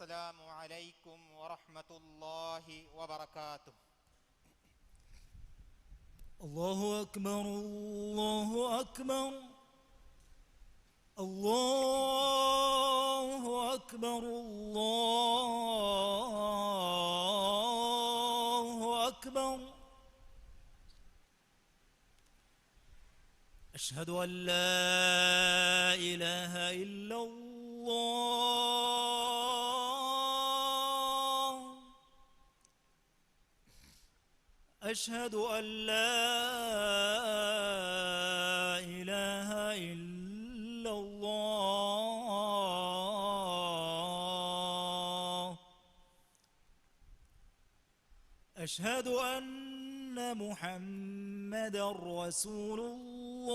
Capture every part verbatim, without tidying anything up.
السلام عليكم ورحمة الله وبركاته. الله أكبر، الله أكبر، الله أكبر، الله أكبر. أشهد أن لا إله إلا الله. أشهد أن لا إله إلا الله. أشهد أن محمدا رسول الله.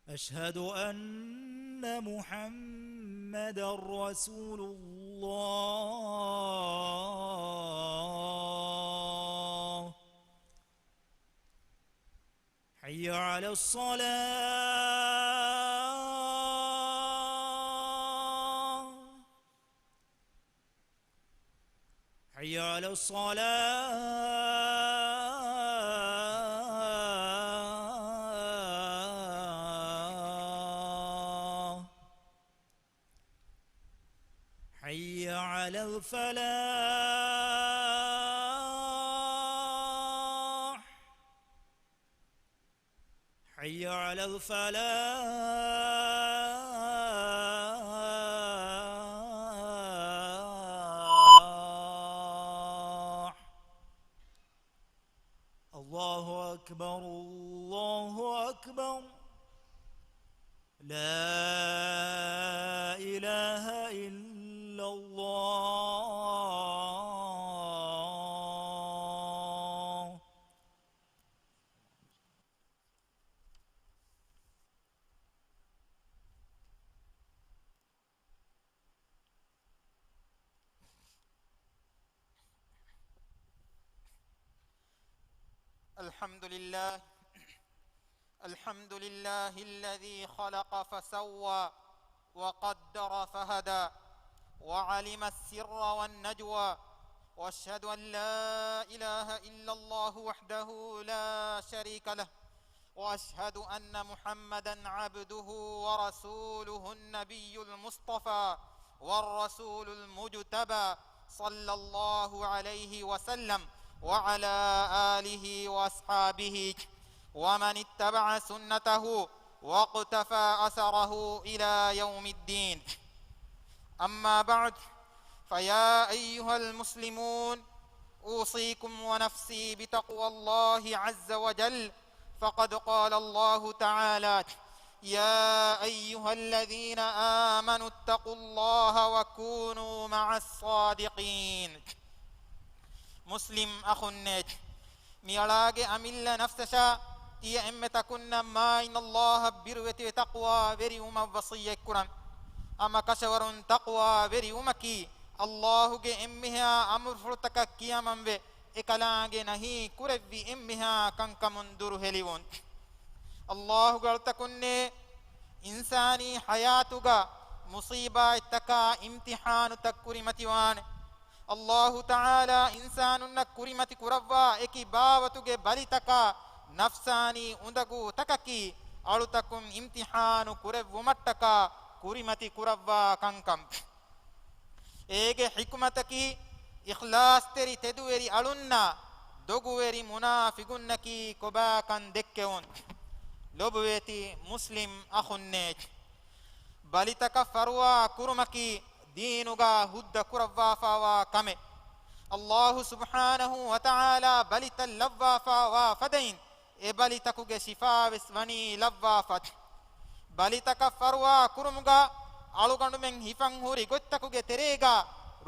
أشهد أن محمدا رسول الله. حي على الصلاة. حي على الصلاة. حي على الفلاح. حي على الفلاح. الله أكبر، الله أكبر. لا إله إلا الله. الحمد لله. الحمد لله الذي خلق فسوى وقدر فهدى وعلم السر والنجوى، وأشهد أن لا إله إلا الله وحده لا شريك له، وأشهد أن محمدا عبده ورسوله النبي المصطفى والرسول المجتبى، صلى الله عليه وسلم وعلى آله وأصحابه ومن اتبع سنته واقتفى أثره إلى يوم الدين. أما بعد، فيا أيها المسلمون، أوصيكم ونفسي بتقوى الله عز وجل، فقد قال الله تعالى: يا أيها الذين آمنوا اتقوا الله وكونوا مع الصادقين. މުސްލިމް އަޚުންނޭ، މިއަޅާގެ އަމިއްލަ ނަފްސަށާ ތިޔަ އެންމެ ތަކުންނަށް މާތް ﷲ އަށް ބިރުވެތިވެ ތަޤްވާވެރިވުމަށް ވަޞިއްޔަތްކުރަން. ހަމަ ކަށަވަރުން ތަޤްވާވެރިވުމަކީ، ﷲ ގެ އެންމެހާ އަމުރުފުޅުތަކަށް ކިޔަމަންވެ، އެކަލާނގެ ނަހީ ކުރެއްވި އެންމެހާ ކަންކަމުން ދުރުހެލިވުން. ﷲ ގެ އަޅުތަކުންނޭ، އިންސާނީ ޙަޔާތުގަ މުޞީބާތްތަކާ އިމްތިޙާނުތައް ކުރިމަތިވާނެ. ﷲ ތަޢާލާ އިންސާނުންނަށް ކުރިމަތި ކުރައްވާ އެކި ބާވަތުގެ ބަލިތަކާ ނަފްސާނީ އުނދަގޫތަކަކީ، އަޅުތަކުން އިމްތިޙާނު ކުރެއްވުމަށްޓަކާ ކުރިމަތި ކުރައްވާ ކަންކަން. އޭގެ ޙިކުމަތަކީ، އިޚްލާޞްތެރި ތެދުވެރި އަޅުންނާ ދޮގުވެރި މުނާފިގުންނަކީ ކޮބާކަން ދެއްކެވުން. ލޮބުވެތި މުސްލިމް އަޚުންނޭ، ބަލިތަކަށް ފަރުވާ ކުރުމަކީ ދީނުގަ ހުއްދަ ކުރައްވާފާވާ ކަމެއް. ﷲ ސުބްޙާނަހޫ ވަތަޢާލާ ބަލިތައް ލައްވާފާވާ ފަދައިން، އެ ބަލިތަކުގެ ޝިފާވެސް ވަނީ ލައްވާފަ. ބަލިތަކަށް ފަރުވާ ކުރުމުގަ އަޅުގަނޑުމެން ހިފަން ހުރި ގޮތްތަކުގެ ތެރޭގަ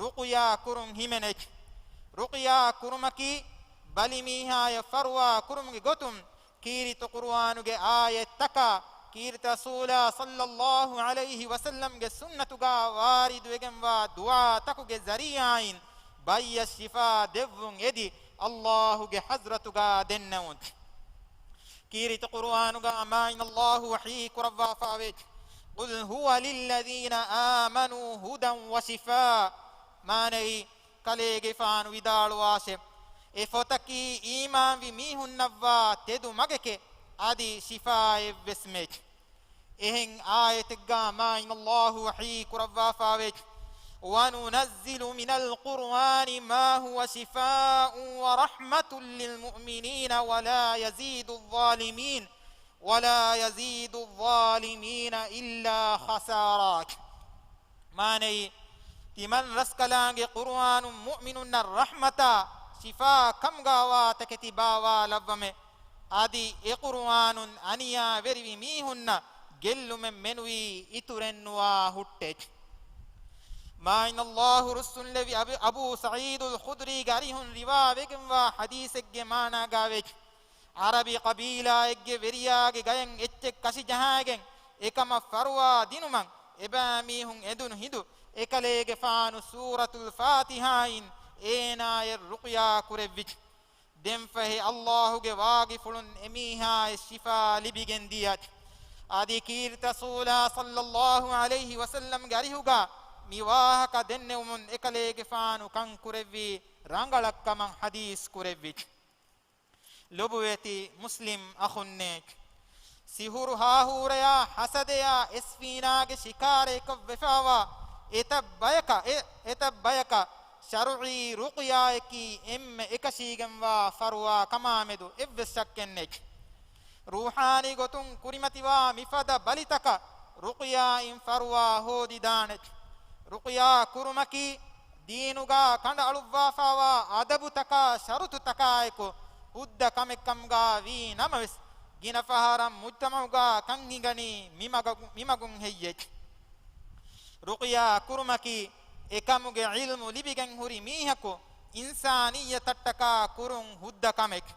ރުޤުޔާ ކުރުން ހިމެނޭ. ރުޤުޔާ ކުރުމަކީ، ބަލި މީހާޔަށް ފަރުވާ ކުރުމުގެ ގޮތުން، ކީރިތި ޤުރުއާނުގެ އާޔަތްތަކާ، ކީރިތި ރަސޫލާ ޞައްލައްލާހު ޢަލައިހި ވަސައްލަމްގެ ސުންނަތުގަ ވާރިދުވެގެންވާ ދުޢާތަކުގެ ޒަރީޢާއިން ބައްޔަށް ޝިފާ ދެއްވުން އެދި، ﷲ ގެ ޙަޟްރަތުގަ ދެންނެވުން. ކީރިތި ޤުރުއާނުގަ މާތް ﷲ ވަޙީ ކުރައްވާފާވޭ. قل هو للذين آمنوا هدى وشفاء. މާނައީ، ކަލޭގެފާނު ވިދާޅުވާށެ، އެ ފޮތަކީ އީމާންވި މީހުންނަށްވާ ތެދު މަގެކެ، އަދި ޝިފާއެއްވެސްމެ. އެހެން އާޔަތެއްގާ މާތް ﷲ ވަޙީ ކުރައްވާފާވެ، وننزل من القرآن ما هو شفاء ورحمة للمؤمنين ولا يزيد الظالمين ولا يزيد الظالمين إلا خسارا. މާނައީ، ތިމަން ރަސްކަލާނގެ ޤުރުއާނުން މުއުމިނުންނަށް ރަޙްމަތާ ޝިފާ ކަމުގާވާ ތަކެތި ބާވާލައްވަމެ. އަދި އެ ޤުރުއާނުން އަނިޔާވެރިވި މީހުންނަށް ގެއްލުމެއް މެނުވީ އިތުރެއްނުވާ ހުއްޓެއް. މާތް ﷲ ރުއްސުންލެވި އަބި، އަބޫ ސަޢީދުލް ޚުދްރީގެ އަރިހުން ރިވާވެގެންވާ ޙަދީޘެއްގެ މާނާގާވެ، ޢަރަބި ޤަބީލާއެއްގެ ވެރިޔާގެ ގަޔަށް އެއްޗެއް ކަށި ޖަހާގެން އެކަމަށް ފަރުވާ ދިނުމަށް އެބައިމީހުން އެދުނު ހިނދު އެކަލޭގެފާނު ސޫރަތުލް ފާތިޙާއިން އޭނާޔަށް ރުޤްޔާ ކުރެއްވި. ދެންފަހެ ﷲގެ ވާގިފުޅުން އެމީހާޔަށް ޝިފާ ލިބިގެން ދިޔަ. އަދި ކީރިތި ރަސޫލާ ޞައްލައްލާހު ޢަލައިހި ވަސައްލަމްގެ އަރިހުގާ މި ވާހަކަ ދެންނެވުމުން އެކަލޭގެފާނު ކަން ކުރެއްވީ ރަނގަޅަށްކަމަށް ޙަދީޘް ކުރެއްވި. ލޮބުވެތި މުސްލިމް އަޚުންނޭ! ސިހުރު ހާހޫރަޔާ ހަސަދަޔާ އެސްފީނާގެ ޝިކާރައަކަށް ވެފާވާ އެތައް ބަޔަކަށް، އެ، އެތައް ބަޔަކަށް ޝަރުޢީ ރުޤްޔާއަކީ އެންމެ އެކަށީގެންވާ ފަރުވާ ކަމާމެދު އެއްވެސް ޝައްކެއްނެތް. ރޫޙާނީ ގޮތުން ކުރިމަތިވާ މިފަދަ ބަލިތަކަށް ރުޤްޔާއިން ފަރުވާ ހޯދިދާނެ. ރުޤްޔާ ކުރުމަކީ ދީނުގާ ކަނޑައަޅުއްވާފާވާ އަދަބުތަކާ ޝަރުޠުތަކާއެކު ހުއްދަ ކަމެއްކަމުގާ ވީ ނަމަވެސް، ގިނަ ފަހަރަށް މުޖްތަމަޢުގާ ކަން ހިނގަނީ މިމަގަ-، މިމަގުން ހެއްޔެވެ؟ ރުޤްޔާ ކުރުމަކީ އެކަމުގެ ޢިލްމު ލިބިގެން ހުރި މީހަކު އިންސާނިއްޔަތަށްޓަކާ ކުރުން ހުއްދަ ކަމެއް.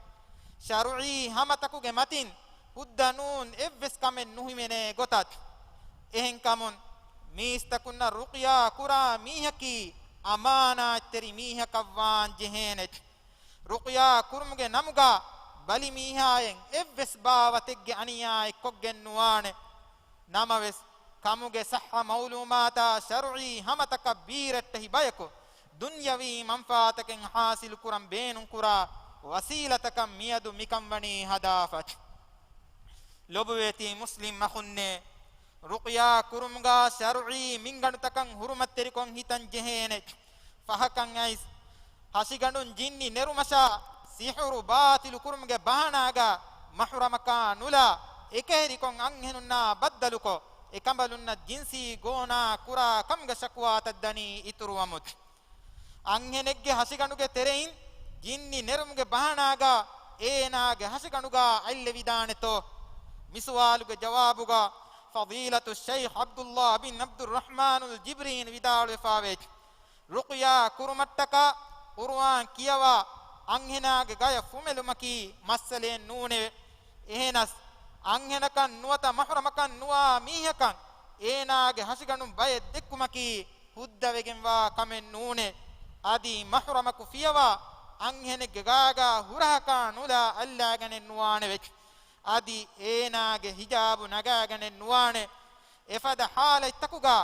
ޝަރުޢީ ހަމަތަކުގެ މަތިން ހުއްދަ ނޫން އެއްވެސް ކަމެއް ނުހިމެނޭ ގޮތަށް. އެހެންކަމުން މީސްތަކުންނަށް ރުޤްޔާ ކުރާ މީހަކީ އަމާނާތްތެރި މީހަކަށްވާން ޖެހޭނެ. ރުޤްޔާ ކުރުމުގެ ނަމުގާ ބަލިމީހާއަށް އެއްވެސް ބާވަތެއްގެ އަނިޔާއެއް ކޮށްގެން ނުވާނެ. ނަމަވެސް، ކަމުގެ ޞައްޙަ މަޢުލޫމާތާ ޝަރުޢީ ހަމަތަކަށް ބީރައްޓެހި ބަޔަކު، ދުންޔަވީ މަންފާތަކެއް ޙާޞިލު ކުރަން ބޭނުންކުރާ ވަސީލަތަކަށް މިއަދު މިކަން ވަނީ ހަދާފަ. ލޮބުވެތި މުސްލިމް އަޚުންނޭ! ރުޤްޔާ ކުރުމުގާ ޝަރުޢީ މިންގަނޑުތަކަށް ހުރުމަތްތެރިކޮށް ހިތަން ޖެހޭނެ. ފަހަކަށް އައިސް، ހަށިގަނޑުން ޖިންނި ނެރުމަށާ ސިޙުރު ބާޠިލު ކުރުމުގެ ބަހާނާގާ މަޙުރަމަކާ ނުލާ، އެކަހެރިކޮށް އަންހެނުންނާ ބައްދަލުކޮށް، އެކަނބަލުންނަށް ޖިންސީ ގޯނާ ކުރާ ކަމުގެ ޝަކުވާތައް ދަނީ އިތުރުވަމުން. އަންހެނެއްގެ ހަށިގަނޑުގެ ތެރެއިން ޖިންނި ނެރުމުގެ ބަހާނާގާ އޭނާގެ ހަށިގަނޑުގާ އަތްލެވިދާނެތޯ؟ މިސުވާލުގެ ޖަވާބުގާ ފަޟީލަތު ޝައިޚް ޢަބްދުﷲ ބިން ޢަބްދުއްރަޙްމާނުލް ޖިބްރީން ވިދާޅުވެފާވޭ، ރުޤްޔާ ކުރުމަށްޓަކާ ޤުރުއާން ކިޔަވާ އަންހެނާގެ ގަޔަށް ފުމެލުމަކީ މައްސަލައެއް ނޫނެވެ. އެހެނަސް، އަންހެނަކަށް ނުވަތަ މަޙުރަމަކަށް ނުވާ މީހަކަށް އޭނާގެ ހަށިގަނޑުން ބައެއް ދެއްކުމަކީ ހުއްދަވެގެންވާ ކަމެއް ނޫނޭ. އަދި މަޙުރަމަކު ފިޔަވާ އަންހެނެއްގެ ގާގާ ހުރަހަކާ ނުލާ އައްލާގަނެއް ނުވާނެވެ. އަދި އޭނާގެ ހިޖާބު ނަގާގަނެއް ނުވާނެ. އެފަދަ ޙާލަތްތަކުގާ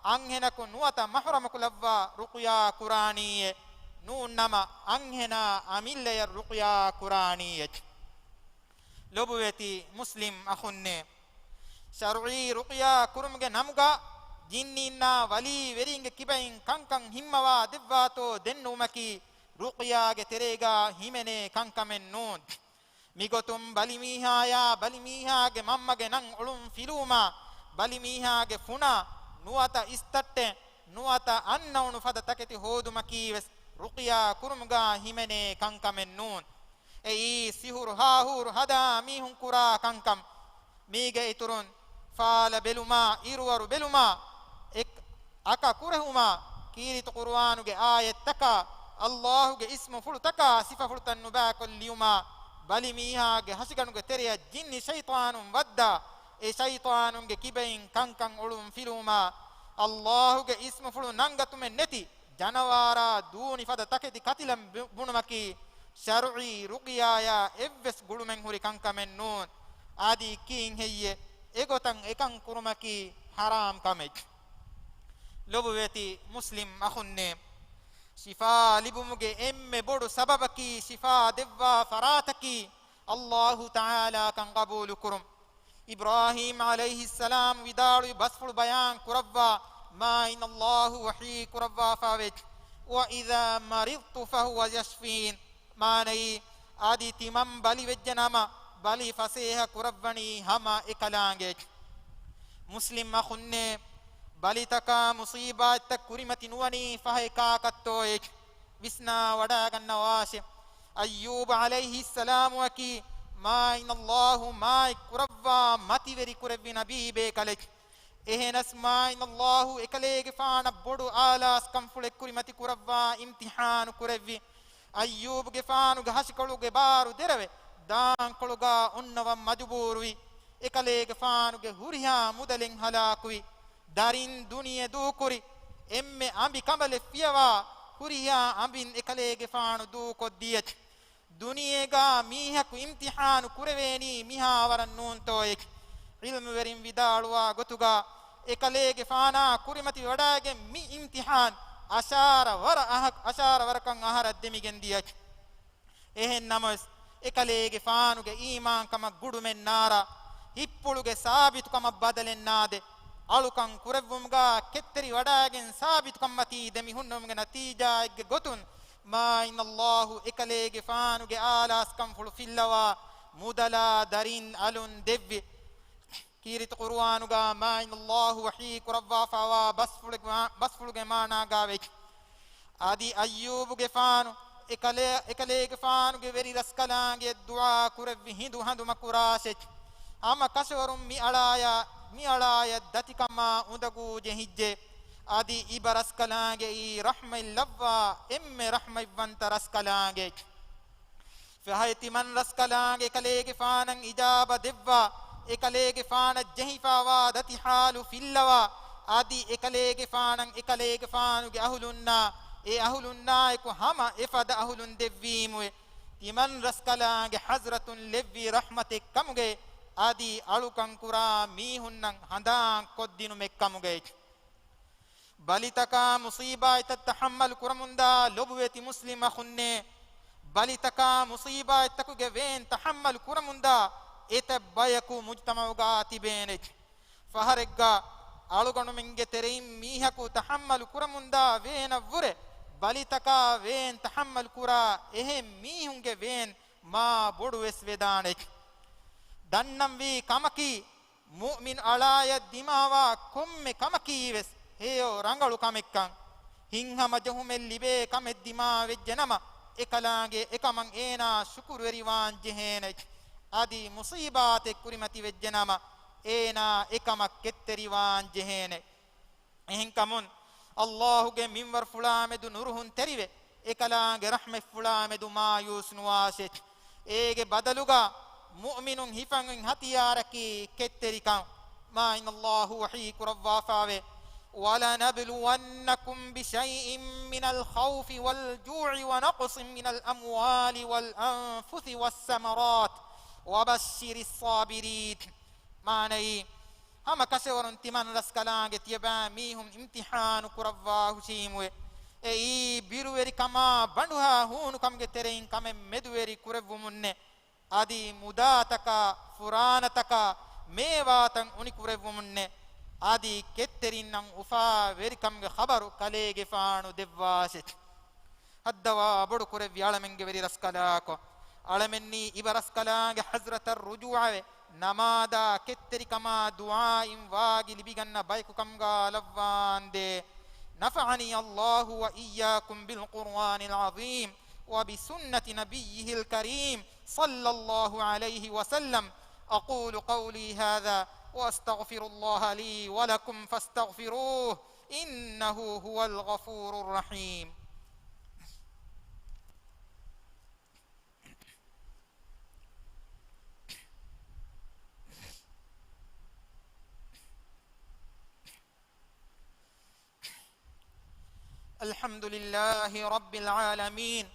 އަންހެނަކު ނުވަތަ މަޙުރަމަކު ލައްވާ ރުޤްޔާ ކުރާނީއޭ. ނޫން ނަމަ، އަންހެނާ އަމިއްލަޔަށް ރުޤްޔާ ކުރާނީއެއް. ލޮބުވެތި މުސްލިމް އަޚުންނޭ! ޝަރުޢީ ރުޤްޔާ ކުރުމުގެ ނަމުގާ ޖިންނީންނާ ވަލީ ވެރީންގެ ކިބައިން ކަންކަން ހިންމަވާ ދެއްވާތޯ ދެންނެވުމަކީ ރުޤްޔާގެ ތެރޭގާ ހިމެނޭ ކަންކަމެއް ނޫން. މިގޮތުން ބަލިމީހާޔާ ބަލިމީހާގެ މަންމަގެ ނަން އޮޅުން ފިލުވުމާ، ބަލިމީހާގެ ފުނާ ނުވަތަ އިސްތައްޓެއް ނުވަތަ އަންނައުނު ފަދަ ތަކެތި ހޯދުމަކީވެސް ރުޤްޔާ ކުރުމުގާ ހިމެނޭ ކަންކަމެއް ނޫން. އެއީ ސިހުރު ހާހޫރު ހަދާ މީހުން ކުރާ ކަންކަމް. މީގެ އިތުރުން، ފާލަ ބެލުމާ، އިރުއަރު ބެލުމާ، އެ އަކަ ކުރެހުމާ، ކީރިތި ޤުރުއާނުގެ އާޔަތްތަކާ، ﷲގެ އިސްމުފުޅުތަކާ ސިފަފުޅުތައް ނުބައިކޮށް ލިޔުމާ، ބަލިމީހާގެ ހަށިގަނޑުގެ ތެރެޔަށް ޖިންނި ޝައިޠާނުން ވައްދާ، އެ ޝައިޠާނުންގެ ކިބައިން ކަންކަން އޮޅުން ފިލުވުމާ، ﷲގެ އިސްމުފުޅު ނަންގަތުމެއް ނެތި ޖަނަވާރާ ދޫނި ފަދަ ތަކެތި ކަތިލަން ބު-، ބުނުމަކީ، ޝަރުޢީ ރުޤްޔާޔާ އެއްވެސް ގުޅުމެއް ހުރި ކަންކަމެއް ނޫން. އަދި ކީއްހެއްޔޭ އެގޮތަށް އެކަން ކުރުމަކީ ޙަރާމް ކަމެއް. ލޮބުވެތި މުސްލިމް އަޚުންނޭ، ޝިފާ ލިބުމުގެ އެންމެ ބޮޑު ސަބަބަކީ، ޝިފާ ދެއްވާ ފަރާތަކީ ﷲ ތަޢާލާ ކަން ޤަބޫލު ކުރުން. އިބްރާހީމް ޢަލައިހިއްސަލާމް ވިދާޅުވި ބަސްފުޅު ބަޔާން ކުރައްވާ، މާތް ﷲ ވަޙީ ކުރައްވާފައިވެއްޖެ، "وإذا مرضت فهو يشفين." މާނައީ، އަދި ތިމަން ބަލިވެއްޖެ ނަމަ، ބަލި ފަސޭހަ ކުރައްވަނީ ހަމަ އެކަލާނގެ. މުސްލިމް އަޚުންނޭ، ބަލިތަކާ މުޞީބާތްތައް ކުރިމަތި ނުވަނީ ފަހެ ކާކަށްތޯއޭ؟ ވިސްނާ ވަޑާގަންނަވާށެ. އައްޔޫބު ޢަލައިހިއްސަލާމުއަކީ މާތް ﷲ މާތް ކުރައްވާ މަތިވެރި ކުރެއްވި ނަބީ ބޭކަލެއް. އެހެނަސް މާތް ﷲ އެކަލޭގެފާނަށް ބޮޑު އާލާސްކަންފުޅެއް ކުރިމަތި ކުރައްވާ އިމްތިޙާނު ކުރެއްވި. އައްޔޫބުގެފާނުގެ ހަށިކޮޅުގެ ބާރު ދެރަވެ، ދާންކޮޅުގާ އޮންނަވަން މަޖުބޫރުވި. އެކަލޭގެފާނުގެ ހުރިހާ މުދަލެއް ހަލާކުވި. ދަރިން ދުނިޔެ ދޫކުރި. އެންމެ އަނބި ކަނބަލެއް ފިޔަވާ، ހުރިހާ އަނބިން އެކަލޭގެފާނު ދޫކޮށްދިޔަ. ދުނިޔޭގާ މީހަކު އިމްތިޙާނު ކުރެވޭނީ މިހާވަރަށް ނޫންތޯއޭ؟ ޢިލްމުވެރިން ވިދާޅުވާ ގޮތުގާ، އެކަލޭގެފާނާ ކުރިމަތި ވަޑައިގެން މި އިމްތިޙާން އަށާރަ ވަރަ އަހަ-، އަށާރަ ވަރަކަށް އަހަރަށް ދެމިގެން ދިޔަ. އެހެން ނަމަވެސް، އެކަލޭގެފާނުގެ އީމާންކަމަށް ގުޑުމެއް ނާރާ، ހިއްޕުޅުގެ ސާބިތުކަމަށް ބަދަލެއް ނާދެ، އަޅުކަން ކުރެއްވުމުގާ ކެތްތެރި ވަޑައިގެން ސާބިތުކަންމަތީ ދެމިހުންނުމުގެ ނަތީޖާއެއްގެ ގޮތުން، މާތް ﷲ އެކަލޭގެފާނުގެ އާލާސްކަންފުޅު ފިއްލަވާ، މުދަލާ ދަރިން އަލުން ދެއްވި. ކީރިތި ޤުރުއާނުގާ މާތް ﷲ ވަޙީ ކުރައްވާފައިވާ ބަސްފުޅެއް-، ބަސްފުޅުގެ މާނާގާ ވެއްޖެ. އަދި އައްޔޫބުގެފާނު އެކަލޭ-، އެކަލޭގެފާނުގެ ވެރި ރަސްކަލާނގެ ދުޢާ ކުރެއްވި ހިނދު ހަނދުމަކުރާށެ. ހަމަ ކަށަވަރުން މި އަޅާޔަށް، މި އަޅާޔަށް ދަތިކަމާ އުނދަގޫ ޖެހިއްޖެ. އަދި އިބަ ރަސްކަލާނގެއީ ރަޙްމަތް ލައްވާ އެންމެ ރަޙްމަތްވަންތަ ރަސްކަލާނގެ. ފަހެ ތިމަން ރަސްކަލާނގެ އެކަލޭގެފާނަށް އިޖާބަ ދެއްވާ، އެކަލޭގެފާނަށް ޖެހިފައިވާ ދަތި ޙާލު ފިއްލަވާ، އަދި އެކަލޭގެފާނަށް އެކަލޭގެފާނުގެ އަހުލުންނާ، އެ އަހުލުންނާއެކު ހަމަ އެފަދަ އަހުލުން ދެއްވީމުވެ، ތިމަން ރަސްކަލާނގެ ޙަޟްރަތުން ލެއްވި ރަޙްމަތެއް ކަމުގައި، އަދި އަޅުކަން ކުރާ މީހުންނަށް ހަނދާން ކޮށްދިނުމެއް ކަމުގައި. ބަލިތަކާ މުޞީބާތްތައް ތަޙައްމަލު ކުރަމުންދާ ލޮބުވެތި މުސްލިމް އަޚުންނޭ، ބަލިތަކާ މުޞީބާތްތަކުގެ ވޭން ތަޙައްމަލު ކުރަމުންދާ އެތައް ބަޔަކު މުޖްތަމަޢުގާ ތިބޭނެ. ފަހަރެއްގާ އަޅުގަނޑުމެންގެ ތެރެއިން މީހަކު ތަޙައްމަލު ކުރަމުންދާ ވޭނަށްވުރެ، ބަލިތަކާ ވޭން ތަޙައްމަލު ކުރާ އެހެން މީހުންގެ ވޭން މާ ބޮޑުވެސް ވެދާނެ. ދަންނަންވީ ކަމަކީ، މުއުމިން އަޅާޔަށް ދިމާވާ ކޮންމެ ކަމަކީވެސް ހެޔޮ ރަނގަޅު ކަމެއްކަން. ހިތްހަމަޖެހުމެއް ލިބޭ ކަމެއް ދިމާވެއްޖެނަމަ، އެކަލާނގެ އެކަމަށް އޭނާ ޝުކުރުވެރިވާން ޖެހޭނެ. އަދި މުޞީބާތެއް ކުރިމަތިވެއްޖެނަމަ، އޭނާ އެކަމަށް ކެތްތެރިވާން ޖެހޭނެ. އެހެންކަމުން، ﷲ ގެ މިންވަރުފުޅާމެދު ނުރުހުންތެރިވެ، އެކަލާނގެ ރަޙްމަތްފުޅާމެދު މާޔޫސް ނުވާށޭ. އޭގެ ބަދަލުގަ މުއުމިނުން ހިފަން ހަތިޔާރަކީ ކެތްތެރިކަން. މާތް ﷲ ވަޙީ ކުރައްވާފައިވޭ، "ولنبلونكم بشيء من الخوف والجوع ونقص من الأموال والأنفس والثمرات وبشر الصابرين." މާނައީ، ހަމަ ކަށަވަރުން ތިމަން ރަސްކަލާނގެ ތިޔަބައިމީހުން އިމްތިޙާނު ކުރައްވާ ހުށީމުވެ، އެއީ ބިރުވެރިކަމާ ބަނޑުހާ ހޫނުކަމުގެ ތެރެއިން ކަމެއް މެދުވެރި ކުރެއްވުމުންނެ، އަދި މުދާތަކާ، ފުރާނަތަކާ، މޭވާތައް އުނިކުރެއްވުމުންނެ، އަދި ކެތްތެރިންނަށް އުފާވެރިކަމުގެ ޚަބަރު ކަލޭގެފާނު ދެއްވާށެ. ހައްދަވާ ބޮޑު ކުރެއްވި އަޅަމެންގެ ވެރި ރަސްކަލާކޮ، އަޅަމެންނީ އިބަ ރަސްކަލާނގެ ޙަޟްރަތަށް ރުޖޫޢަވެ، ނަމާދާ ކެތްތެރިކަމާ ދުޢާއިން ވާގި ލިބިގަންނަ ބަޔަކު ކަމުގާ ލައްވާންދޭ. نفعني الله وإياكم بالقرآن العظيم وبسنة نبيه الكريم صلى الله عليه وسلم. أقول قولي هذا وأستغفر الله لي ولكم فاستغفروه إنه هو الغفور الرحيم. الحمد لله رب العالمين،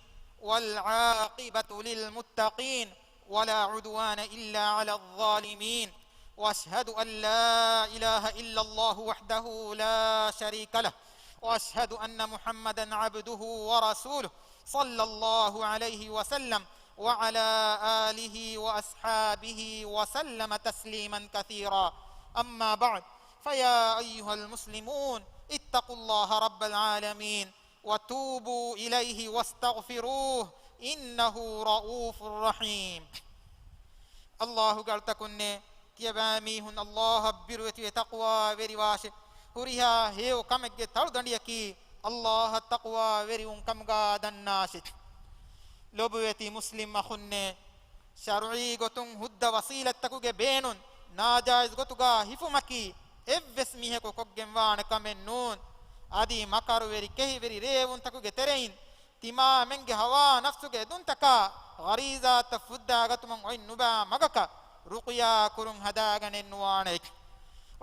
والعاقبة للمتقين، ولا عدوان إلا على الظالمين، وأشهد أن لا إله إلا الله وحده لا شريك له، وأشهد أن محمدا عبده ورسوله، صلى الله عليه وسلم وعلى آله وأصحابه وسلم تسليما كثيرا. أما بعد، فيا أيها المسلمون، اتقوا الله رب العالمين وتوبوا إليه واستغفروه إنه رءوف رحيم. ﷲ ގެ އަޅުތަކުންނޭ، ތިޔަބައިމީހުން ﷲ އަށް ބިރުވެތިވެ ތަޤްވާވެރިވާށެ. ހުރިހާ ހެޔޮ ކަމެއްގެ ތަޅުދަނޑިއަކީ ﷲ އަށް ތަޤްވާވެރިވުން ކަމުގަ ދަންނާށެ. ލޮބުވެތި މުސްލިމް އަޚުންނޭ، ޝަރުޢީ ގޮތުން ހުއްދަ ވަސީލަތްތަކުގެ ބޭނުން ނާޖާއިޒް ގޮތުގަ ހިފުމަކީ އެއްވެސް މީހަކު ކޮށްގެންވާނެ ކަމެއް ނޫން. އަދި މަކަރުވެރި ކެހިވެރި ރޭވުންތަކުގެ ތެރެއިން ތިމާމެންގެ ހަވާ ނަފްސުގެ އެދުންތަކާ ޣަރީޒާތައް ފުއްދާގަތުމަށް އޮތް ނުބައި މަގަކަށް ރުޤްޔާ ކުރުން ހަދާގަނެއް ނުވާނެ.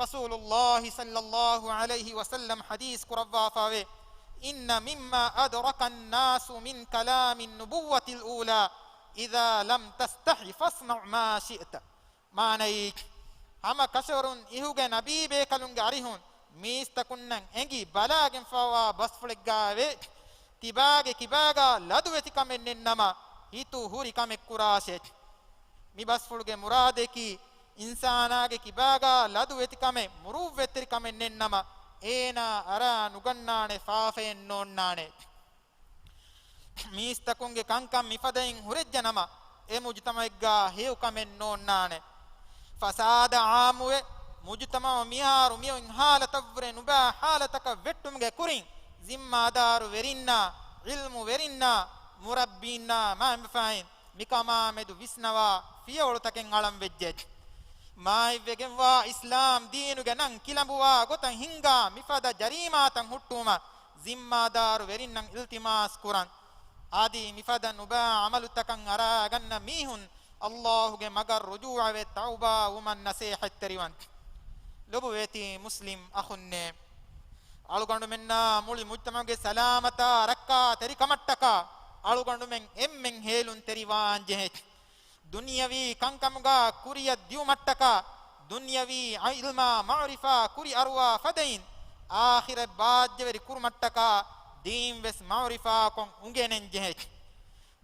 ރަސޫލުﷲ ޞައްލަﷲ ޢަލައިހި ވަސައްލަމް ޙަދީޘް ކުރައްވާފައިވޭ، إن مما أدرك الناس من كلام النبوة الأولى، إذا لم تستح فاصنع ما شئت. މާނައީ، ހަމަ ކަށަވަރުން އިހުގެ ނަބީބޭކަލުންގެ އަރިހުން މީސްތަކުންނަށް އެނގި ބަލާގެންފައިވާ ބަސްފުޅެއްގައެވެ. ތިބާގެ ކިބާގަ ލަދުވެތި ކަމެއް ނެތްނަމަ، ހިތު ހުރި ކަމެއް ކުރާށޭ. މި ބަސްފުޅުގެ މުރާދަކީ، އިންސާނާގެ ކިބާގަ ލަދުވެތި ކަމެއް، މުރުއްވަތްތެރި ކަމެއް ނެތްނަމަ، އޭނާ އަރާ ނުގަންނާނެ، ފާފައެއް ނޯންނާނެ. މީސްތަކުންގެ ކަންކަން މިފަދައިން ހުރެއްޖެނަމަ، އެ މުޖުތަމަޢެއްގަ ހެޔޮ ކަމެއް ނޯންނާނެ. ފަސާދަ ޢާއްމުވެ، މުޖުތަމަޢު މިހާރު މިއޮތް ހާލަތަށްވުރެ ނުބައި ހާލަތަކަށް ވެއްޓުމުގެ ކުރިން، ޒިންމާދާރު ވެރިންނާ، ޢިލްމު ވެރިންނާ، މުރައްބީންނާ މައިންބަފައިން މިކަމާމެދު ވިސްނަވާ ފިޔަވަޅުތަކެއް އަޅަން ވެއްޖެ. މާތްވެގެންވާ އިސްލާމް ދީނުގެ ނަން ކިލަނބުވާ ގޮތަށް ހިންގާ މިފަދަ ޖަރީމާތައް ހުއްޓުވުމަށް ޒިންމާދާރު ވެރިންނަށް އިލްތިމާސް ކުރަން. އަދި މިފަދަ ނުބައި ޢަމަލުތަކަށް އަރާގަންނަ މީހުން ﷲ ގެ މަގަށް ރުޖޫޢަވެ ތައުބާ ވުމަށް ނަސޭޙަތްތެރިވަން. ލޮބުވެތި މުސްލިމް އަޚުންނޭ، އަޅުގަނޑުމެންނާ މުޅި މުޖްތަމަޢުގެ ސަލާމަތާ ރައްކާތެރިކަމަށްޓަކާ އަޅުގަނޑުމެން އެންމެން ހޭލުންތެރިވާން ޖެހޭ. ދުނިޔަވީ ކަންކަމުގަ ކުރިއަށް ދިއުމަށްޓަކާ، ދުނިޔަވީ ޢިލްމާ މަޢުރިފާ ކުރިއަރުވާ ފަދައިން، އާޚިރަތް ބާއްޖަވެރި ކުރުމަށްޓަކާ ދީން ވެސް މަޢުރިފާކޮށް އުނގެނެން ޖެހޭ.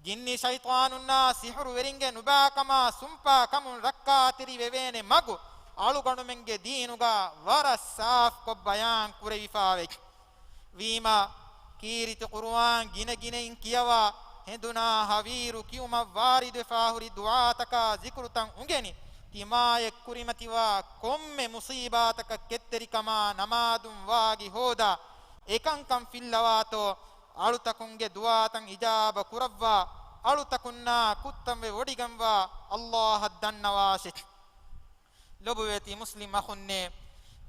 ޖިންނި ޝައިޠާނުންނާ ސިޙުރުވެރިންގެ ނުބައިކަމާ ސުންޕާ ކަމުން ރައްކާތެރިވެވޭނެ މަގު އަޅުގަނޑުމެންގެ ދީނުގަ ވަރަށް ސާފްކޮށް ބަޔާން ކުރެވިފައިވޭ. ވީމާ، ކީރިތި ޤުރުއާން ގިނަގިނައިން ކިޔަވާ، ހެނދުނާ ހަވީރު ކިޔުމަށް ވާރިދުވެފާހުރި ދުޢާތަކާ ޒިކުރުތައް އުނގެނި، ތިމާޔަށް ކުރިމަތިވާ ކޮންމެ މުޞީބާތަކަށް ކެތްތެރިކަމާ ނަމާދުން ވާގި ހޯދާ، އެކަންކަން ފިއްލަވާތޯ، އަޅުތަކުންގެ ދުޢާތައް އިޖާބަ ކުރައްވާ، އަޅުތަކުންނާ ކުއްތަންވެ ވޮޑިގަންވާ ﷲ އަށް ދަންނަވާށެ. ލޮބުވެތި މުސްލިމް އަޚުންނޭ،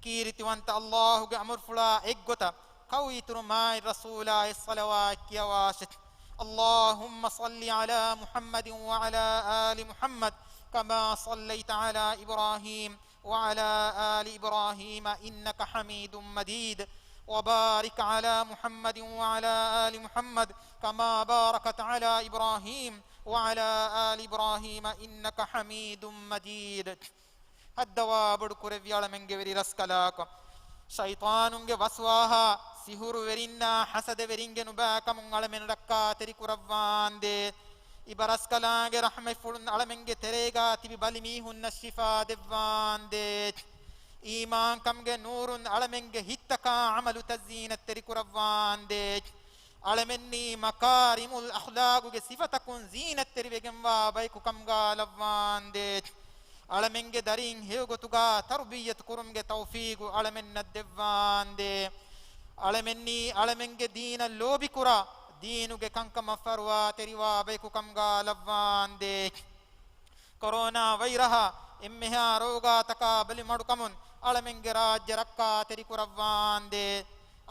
ކީރިތިވަންތަ ﷲ ގެ އަމުރުފުޅާ އެއްގޮތަށް ކައުއިތުރު މާތް ރަސޫލާއަށް ޞަލަވާތް ކިޔަވާށެ. اللهم صل على محمد وعلى آل محمد كما صليت على إبراهيم وعلى آل إبراهيم إنك حميد مجيد. وبارك على محمد وعلى آل محمد كما باركت على إبراهيم وعلى آل إبراهيم إنك حميد مجيد. ހައްދަވާ ބޮޑު ކުރެއްވި އަޅަމެންގެ ވެރި ރަސްކަލާކޮ، ޝައިޠާނުންގެ ވަސްވާހާ، ސިހުރުވެރިންނާ ޙަސަދަވެރިންގެ ނުބައިކަމުން އަޅަމެން ރައްކާތެރި ކުރައްވާނދޭ. އިބަ ރަސްކަލާނގެ ރަޙްމަތްފުޅުން އަޅަމެންގެ ތެރޭގާ ތިބި ބަލި މީހުންނަށް ޝިފާ ދެއްވާނދޭ. އީމާންކަމުގެ ނޫރުން އަޅަމެންގެ ހިތްތަކާ ޢަމަލުތައް ޒީނަތްތެރި ކުރައްވާނދޭ. އަޅަމެންނީ މަކާރިމުލް އަޚްލާގުގެ ސިފަތަކުން ޒީނަތްތެރިވެގެންވާ ބަޔަކު ކަމުގާ ލައްވާނދޭ. އަޅަމެންގެ ދަރީން ހެޔޮގޮތުގާ ތަރުބިއްޔަތު ކުރުމުގެ ތައުފީގު އަޅަމެންނަށް ދެއްވާނދޭ. އަޅަމެންނީ އަޅަމެންގެ ދީނަށް ލޯބިކުރާ، ދީނުގެ ކަންކަމަށް ފަރުވާތެރިވާ ބަޔަކު ކަމުގާ ލައްވާނދޭ. ކޮރޯނާ ވައިރަހާ އެންމެހާ ރޯގާތަކާ ބަލިމަޑުކަމުން އަޅަމެންގެ ރާއްޖެ ރައްކާތެރި ކުރައްވާނދޭ.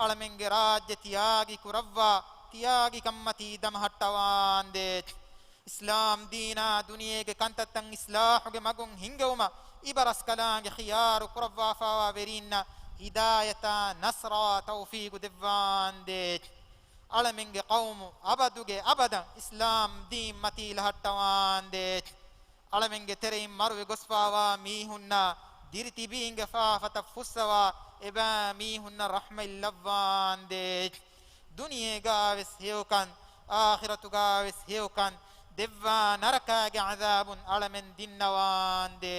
އަޅަމެންގެ ރާއްޖެ ތިޔާގި ކުރައްވާ، ތިޔާގިކަންމަތީ ދަމަހައްޓަވާނދޭ. އިސްލާމް ދީނާ ދުނިޔޭގެ ކަންތައްތައް އިސްލާޙުގެ މަގުން ހިންގެވުމަށް އިބަރަސްކަލާނގެ ޚިޔާރު ކުރައްވާފާވާ ވެރީންނަށް ހިދާޔަތާ ނަޞްރާ ތައުފީގު ދެއްވާނދޭ. އަޅަމެންގެ ޤައުމު އަބަދުގެ އަބަދަށް އިސްލާމް ދީން މަތީ ލަހައްޓަވާނދޭ. އަޅަމެންގެ ތެރެއިން މަރުވެ ގޮސްފާވާ މީހުންނާ ދިރިތިބީންގެ ފާފަތައް ފުއްސަވާ، އެބައިމީހުންނަށް ރަޙްމަތް ލައްވާނދޭ. ދުނިޔޭގާވެސް ހެޔޮކަން، އާޚިރަތުގާވެސް ހެޔޮކަން ދެއްވާ، ނަރަކާގެ ޢަޛާބުން އަޅަމެން ދިންނަވާނދޭ.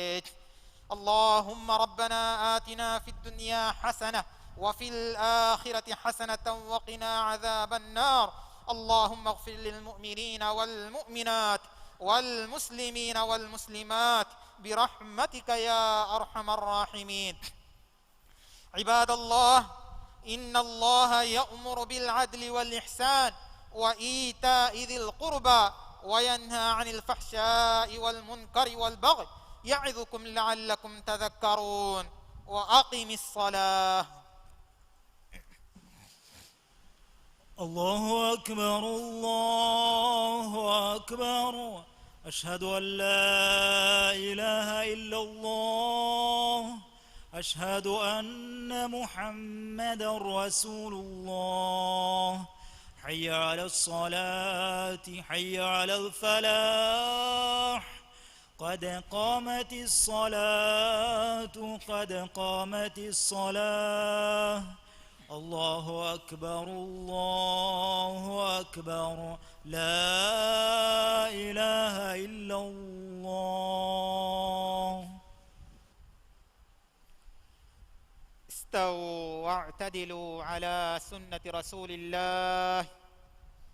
اللهم ربنا آتنا في الدنيا حسنة وفي الآخرة حسنة وقنا عذاب النار. اللهم اغفر للمؤمنين والمؤمنات والمسلمين والمسلمات برحمتك يا أرحم الراحمين. عباد الله، إن الله يأمر بالعدل والإحسان وإيتاء ذي القربى وينهى عن الفحشاء والمنكر والبغي يعظكم لعلكم تذكرون. وأقم الصلاة. الله أكبر، الله أكبر. أشهد أن لا إله إلا الله. أشهد أن محمدا رسول الله. حي على الصلاة، حي على الفلاح. قد قامت الصلاة، قد قامت الصلاة. الله أكبر، الله أكبر. لا إله إلا الله. استووا واعتدلوا على سنة رسول الله.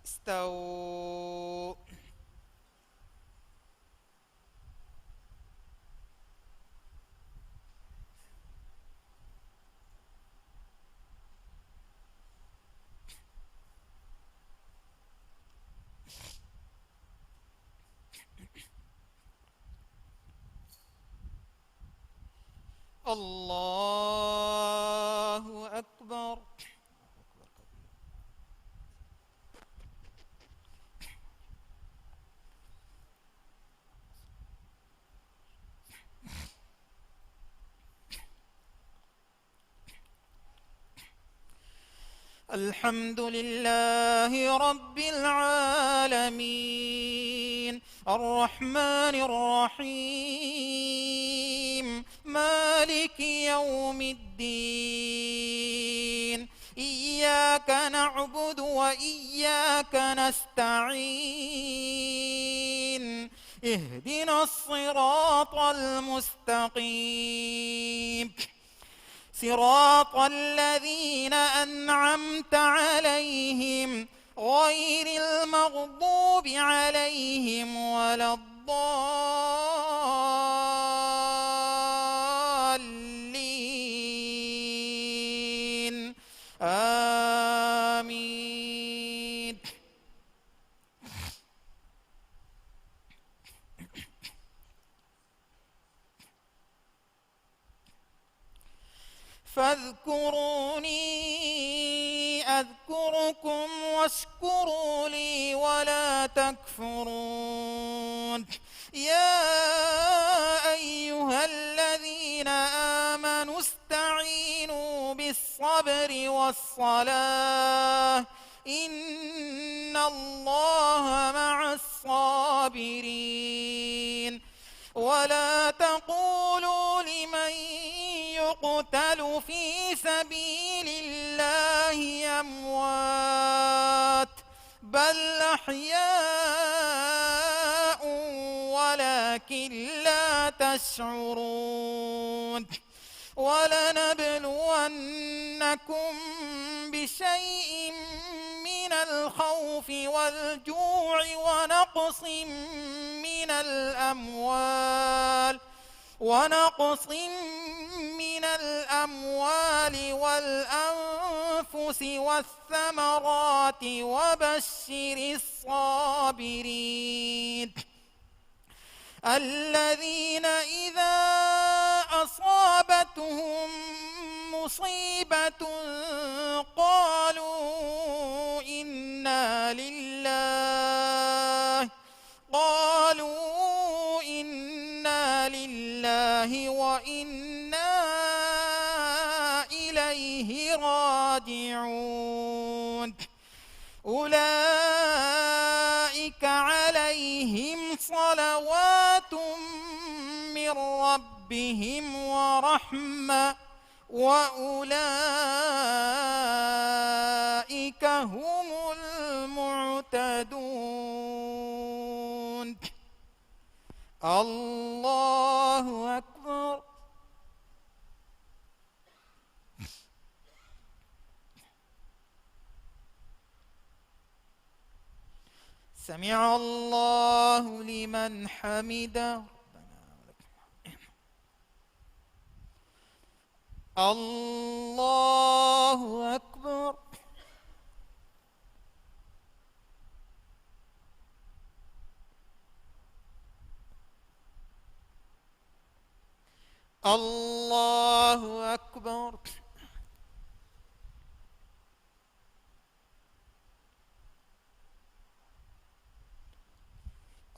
استووا. الله أكبر. الحمد لله رب العالمين، الرحمن الرحيم، مالك يوم الدين، إياك نعبد وإياك نستعين، اهدنا الصراط المستقيم، صراط الذين أنعمت عليهم غير المغضوب عليهم ولا الضالين. آمين. فاذكروني أذكركم واشكروا لي ولا تكفرون. يا أيها الذين آمنوا استعينوا بالصبر والصلاة، إن الله مع الصابرين. ولا تقولوا لمن يقتل في سبيل الله أموات، بل أحياء ولكن لا تشعرون. ولنبلونكم بشيء من الخوف والجوع ونقص من الأموال، ونقص من الأموال والأنفس والثمرات وبشر الصابرين. الذين إذا أصابتهم مصيبة قالوا إنا لله، قالوا إنا لله وإنا إليه راجعون. أولئك عليهم صلوات من ربهم ورحمة وأولئك هم المعتدون. الله أكبر. سمع الله لمن حمده. الله أكبر. الله أكبر.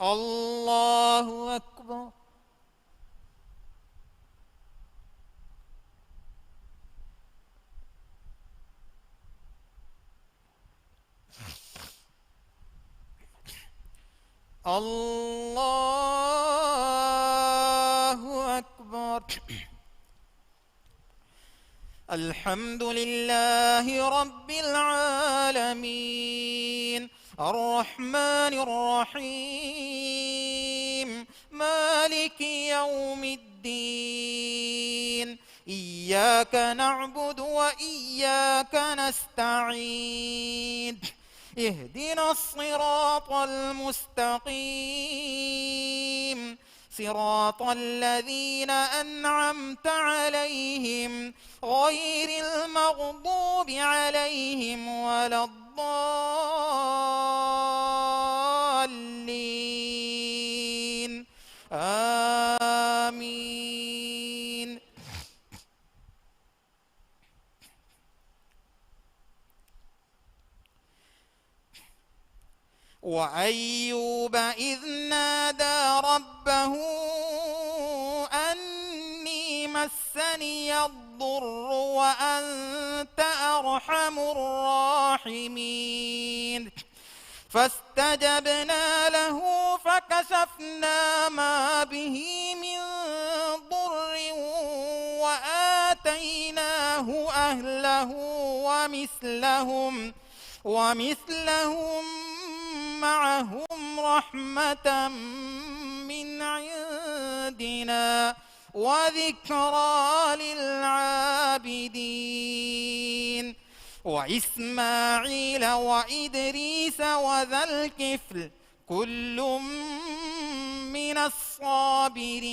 الله أكبر. الله أكبر. الحمد لله رب العالمين. الرحمن الرحيم. مالك يوم الدين. إياك نعبد وإياك نستعين. اهدنا الصراط المستقيم. صراط الذين أنعمت عليهم غير المغضوب عليهم ولا الضالين. آمين. وأيوب إذ نادى ربه أني مسني الضر وأنت أرحم الراحمين. فاستجبنا له فكشفنا ما به من ضر وآتيناه أهله ومثلهم، ومثلهم معهم رحمة من عندنا وذكرى للعابدين. وإسماعيل وإدريس وذا الكفل كل من الصابرين.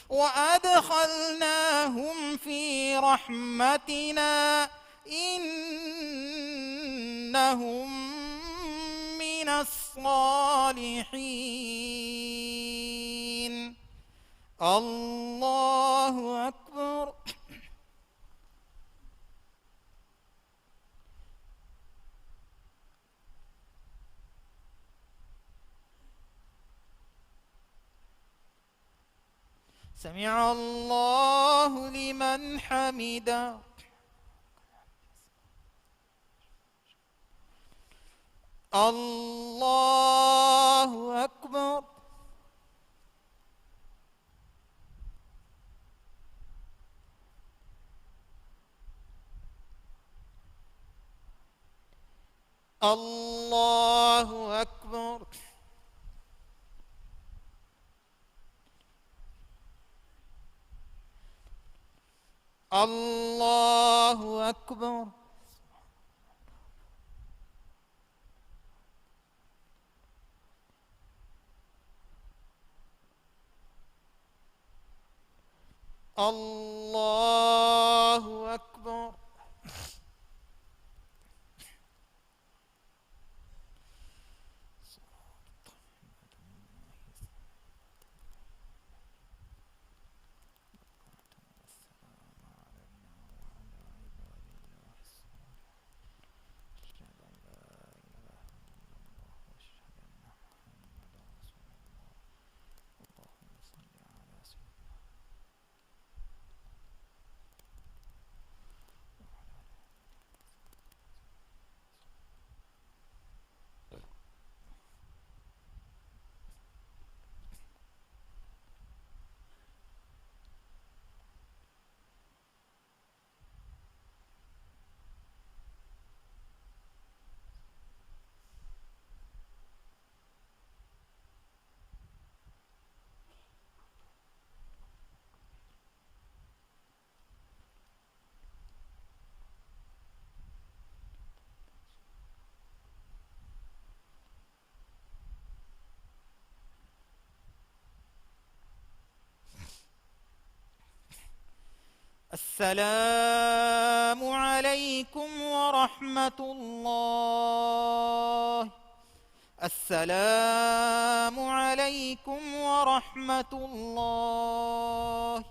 وأدخلناهم في رحمتنا إنهم من الصالحين. الله أكبر. سمع الله لمن حمده. الله أكبر. الله أكبر. الله أكبر. الله أكبر. السلام عليكم ورحمة الله. السلام عليكم ورحمة الله.